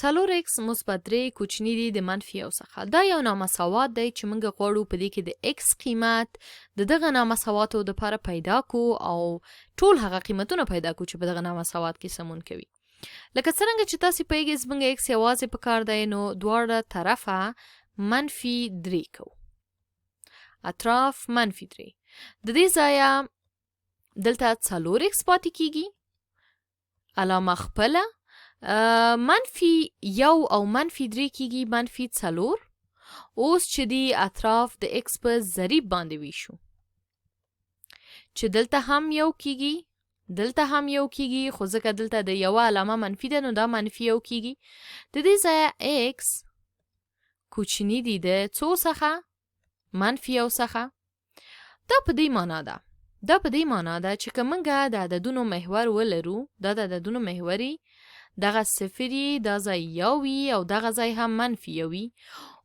څلور ایکس مثبت درې کوچني دي د منفي یو څخه. دا یو نامساوات دی چې موږ غواړو په دې کې د ایکس قیمت د دغه نامساواتو دپاره پیدا کو او ټول هغه قیمتونه پیدا کو چې په دغه نامساوات کې سمون کوي. لکه څرنګه چې تاسو پوهیږئ زموږ ایکس یوازې په کار دی، نو دواړه طرفه منفي درې کوو، اطراف منفي درې. د دې ځایه دلته څلور ایکس پاتې کیږي، علامه خپله منفي یو او منفي درې کیږي منفي څلور. اوس چې دی اطراف د ایکس په ضریب باندې ویشو، چې دلته هم یو کیږي، دلته هم یو کیږي، خو ځکه دلته د یوه علامه منفي ده نو دا منفي یو کیږي. د دې ځایه ایکس کوچني دي د څو څخه؟ منفي یو څخه. دا په دې معنا ده، دا په دې معنا ده چې که موږ د عددونو محور ولرو، دا د عددونو محوري، دغه صفر یي، دا ځای یو وي او دغه ځای هم منفي یو وي.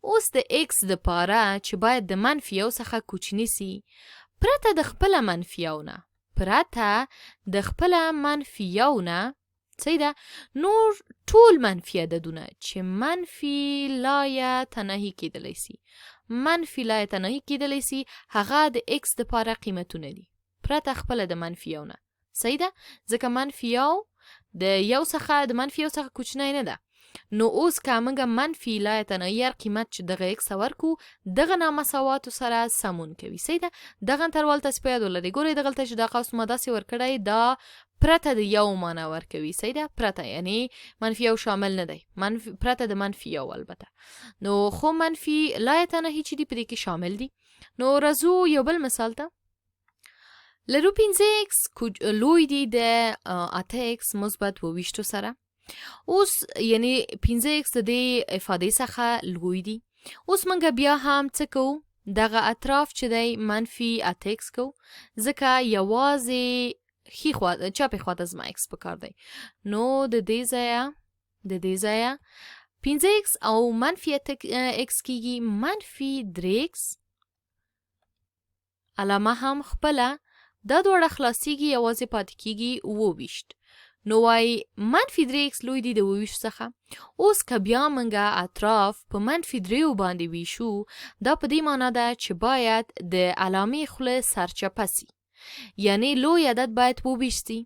اوس د ایکس د پاره چې باید د منفي یو څخه کوچني سي، پرته د خپله منفي یو نه، پرته د خپله منفي یو نه، صحیح ده، نور ټول منفي عددونه چې منفي لایه تناهي کېدلی سي، منفي لایه تناهي کېدلی سي، هغه د ایکس د پاره قیمتونه دي پرته خپله د منفي یو نه. صحیح ده، ځکه منفي یو د یو څخه، د منفي یو څخه کوچنی نه ده. نو اوس که موږ منفي لایه تناهي هر قیمت چې دغه ایکس ته ورکو، دغه نامساواتو سره سمون کوي. صحیح ده، دغه انتروال تاسې په یاد ولرئ. ګورئ دغلته چې دا قوس ما داسې ورکړی، دا پرته د یو معنا ورکوي. صحیح ده، پرته یعنی منفي یو شامل نه دی، منفي پرته د منفي یو البته. نو خو منفي لایه تناهي چې دي په دې کې شامل دي. نو راځو یو بل مثال ته. لرو پنځه ایکس لوی دی د اته ایکس مثبت اوویشتو سره. اوس یعنی پنځه ایکس د دې افادې څخه لوی دي. اوس موږ بیا هم څه کوو؟ دغه اطراف چې دی منفي اته ایکس کوو، ځکه یوازې ښي خوا چپې خوا ته زما ایکس پکار دی. نو د دې ځایه پنځه ایکس او منفي اته ایکس کیږي منفي درې ایکس، علامه هم خپله، دا دواړه خلاصیږي، یوازې پاتې کیږي اووه ویشت. نو وای منفي درې ایکس لوی دی د 27 څخه. اوس که بیا موږ اطراف په منفي دریو باندې ویشو، دا په دې معنا ده چې باید د علامې خوله سرچپه سي، یعنی لوی عدد باید وویشت سي.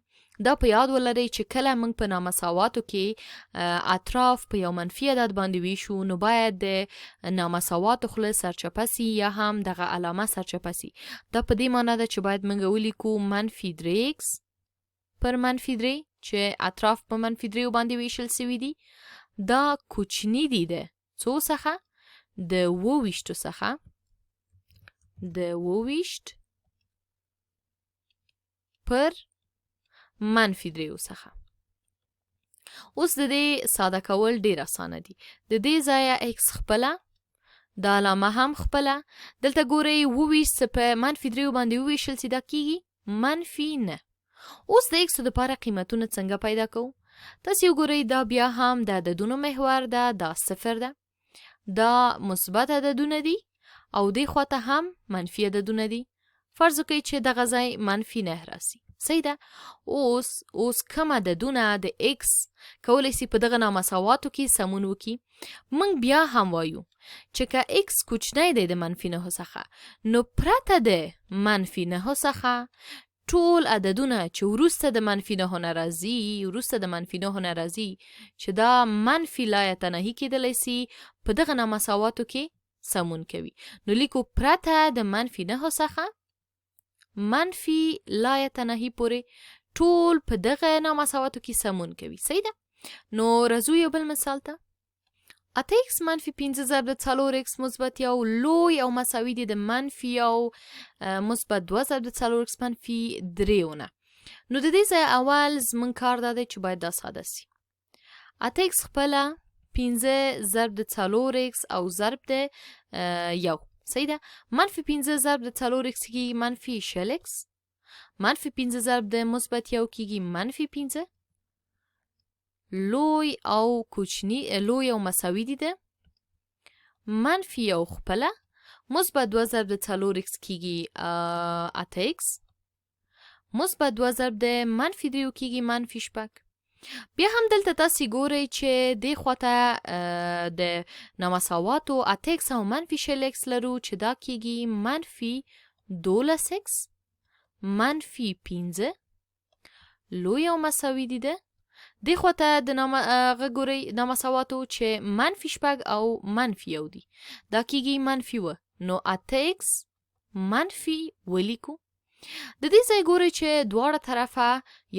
دا په یاد ولرئ چې کله موږ په نامساواتو کې اطراف په یو منفي عدد باندې ویشو، نو باید د نامساواتو خوله سرچپه سي یا هم دغه علامه سرچپه سي. دا په دې معنا ده چې باید موږ ولیکو منفي درې ایکس پر منفي درې، چې اطراف په منفي دریو باندې ویشل سوي دي، دا کوچني دي د څو څخه؟ د 27 څخه، د 27 پر منفي دریو څخه. اوس د دې ساده کول ډیر اسانه دي. د دې ځایه ایکس خپله، دا علامه هم خپله، دلته ګورئ 27 په منفي دریو باندې وویشل سي، دا کیږي منفي نه. اوس د ایکس دپاره قیمتونه څنګه پیدا کوو؟ تاسې وګورئ دا بیا هم د عددونو محور ده، دا صفر ده، دا مثبت عددونه دي او دې خواته هم منفي عددونه دي. فرض وکړئ چې دغه ځای منفي نه راسي. صحیح ده. اوس کوم عددونه د ایکس کولی سي په دغه نامساواتو کې سمون وکړي؟ موږ بیا هم وایو چې که ایکس کوچنی دی د منفي نهو څخه، نو پرته د منفي نهو څخه ټول عددونه چې وروسته د منفي نهو نه راځي، وروسته د منفي نهو نه راځي، چې دا منفي لایتناهي کېدلی سي، په دغه نامساواتو کې سمون کوي. نو لیکو پرته د منفي نهو څخه منفي لایتناهي پورې ټول په دغه نامساواتو کې سمون کوي. صحیح ده. نو راځو یو بل مثال ته. اته ایکس منفي پنځه ضرب د څلور ایکس مثبت یو لوی او مساوي دی د منفي یو مثبت دوه ضرب د څلور ایکس منفي دریو نه. نو د دې ځای اول زموږ کار دا دی چې باید دا ساده سي. اته ایکس خپله پنځه ضرب د څلور ایکس او ضرب د یو. صحیح ده. منفي پنځه ضرب د څلور ایکس کېږي منفي 20 ایکس، منفي پنځه ضرب د مثبت یو کېږي منفي پنځه، لوی او کوچنی، لوی او مساوي دي ده منفي یو خپله مثبت دوه ضرب د څلور ایکس کېږي اته ایکس، مثبت دوه ضرب د منفي دریو کېږي منفي شپږ. بیا هم دلته تاسو ګورئ چې دې خواته د نامساواتو اته ایکس او منفي 20 ایکس لرو چې دا کیږي منفي 12 ایکس منفي 5 لوی او مساوي دي ده. دې خواته د نامه هغه ګورئ نامساواتو چې منفي 6 او منفي 1 دي، دا کیږي منفي 7. نو اته ایکس منفي ولیکو. د دې ځای ګورئ چې دواړه طرفه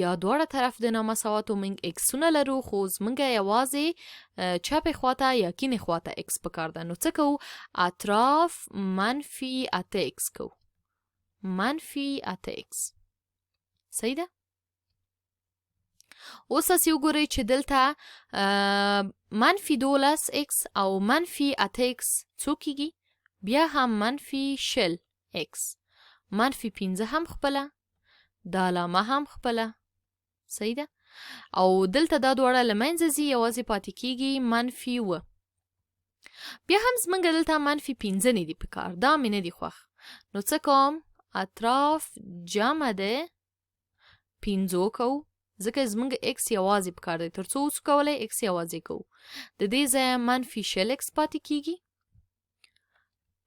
یا دواړه طرف د نامساواتو موږ ایکسونه لرو، خو زموږ یوازې چپې خواته یا کینې خواته ایکس پکار ده. نو څه کوو؟ اطراف منفي اته ایکس کوو، منفي اته ایکس. صحیح ده؟ اوس تاسې وګورئ چې دلته منفي 12 ایکس او منفي اته ایکس څو کیږي؟ بیا هم منفي 20 ایکس، منفي 5 هم خپله، دا علامه هم خپله. صحیح ده؟ او دلته دا دواړه له منځه ځي، یوازې پاتې کیږي منفي 7. بیا هم زمونږ دلته منفي 5 نه دي پکار، دا مې نه دي خوښ. نو څه کوم؟ اطراف جمع ده 5 کوو، ځکه زمونږ ایکس یوازې پکار دی، تر څو اوس کولی ایکس یوازې کوو. د دې ځایه منفي 20 ایکس پاتې کیږي،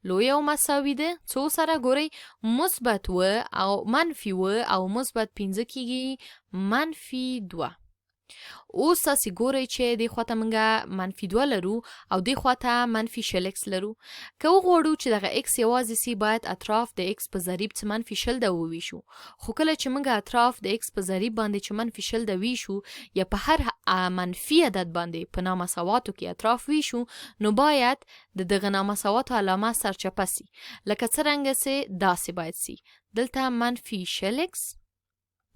لوی او مساوي ده څو سره؟ ګورئ مثبت و او منفي و او مثبت 5 کیږي منفي 2. اوس تاسې ګورئ چې دې خواته موږ منفي 2 لرو او دې خواته منفي 20 ایکس لرو. که وغواړو چې دغه ایکس یوازې سي، باید اطراف د ایکس په ضریب چې منفي 20 ده وویشو. خو کله چې موږ اطراف د ایکس په ضریب باندې چې منفي 20 ده ویشو، یا په هر منفي عدد باندې په نامساواتو کې اطراف ویشو، نو باید د دغه نامساواتو علامه سرچپه سي، لکه څرنګه چې داسې باید سي. دلته منفي 20 ایکس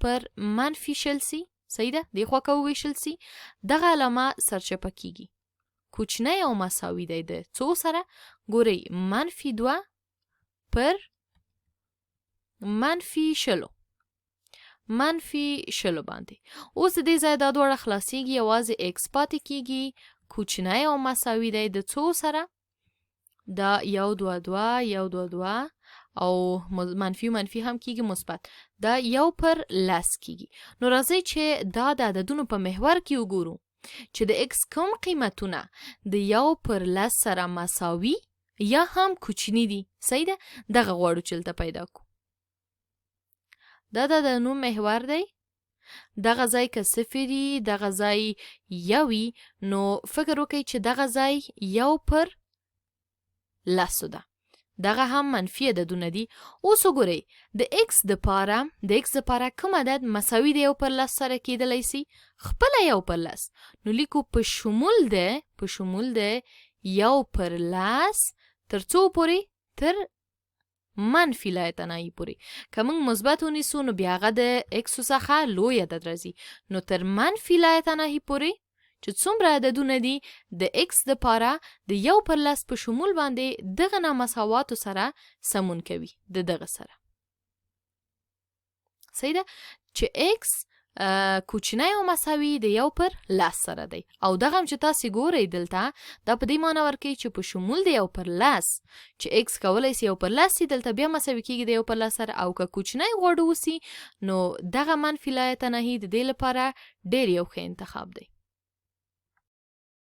پر منفي 20 سي، صحیح ده؟ دې خوا که وویشل سي دغه علامه سرچپه کیږي، کوچنی او مساوي دی د څو سره؟ ګورئ منفي 2 پر منفي 20، منفي 20 باندې. اوس د دې ځای دا دواړه خلاصیږي، یوازې ایکس پاتې کیږي، کوچنی او مساوي دی د څو سره؟ دا 1 2 2 1 2 2 او منفي منفي هم کیږي مثبت، دا 1 پر 10 کیږي. نو راځئ چې دا د عددونو په محور کې وګورو چې د ایکس کوم قیمتونه د 1 پر 10 سره مساوي یا هم کوچني دي. صحیح ده؟ دغه غواړو چې دلته پیدا کړو. دا د عددونو محور دی، دغه ځای که صفر وي، دغه ځای 1 وي، نو فکر وکړئ چې دغه ځای 1 پر 10 ده، دغه هم منفي عددونه دي. اوس وګورئ د ایکس دپاره، د ایکس دپاره کوم عدد مساوي د 1 پر 10 سره کیدلی سي؟ خپله 1 پر 10. نو لیکو په شمول د، په شمول د 1 پر 10 تر څو پورې؟ تر منفي لایتناهي پورې. که موږ مثبت ونیسو نو بیا هغه د ایکسو څخه لوی عدد راځي، نو تر منفي لایتناهي پورې چې څومره عددونه دي د ایکس دپاره د 1 پر 10 په شمول باندې دغه نامساواتو سره سمون کوي، د دغه سره. صحیح ده؟ چې ایکس کوچنی او مساوي د 1 پر 10 سره دی. او دغه هم چې تاسې ګورئ دلته دا په دې معنی ورکوي چې په شمول د 1 پر 10 چې ایکس کولی سي 1 پر 10 سي، دلته بیا مساوي کیږي د 1 پر 10 سره، او که کوچنی غواړو وسي نو دغه منفي لایتناهي د دې لپاره ډېر یو ښه انتخاب دی.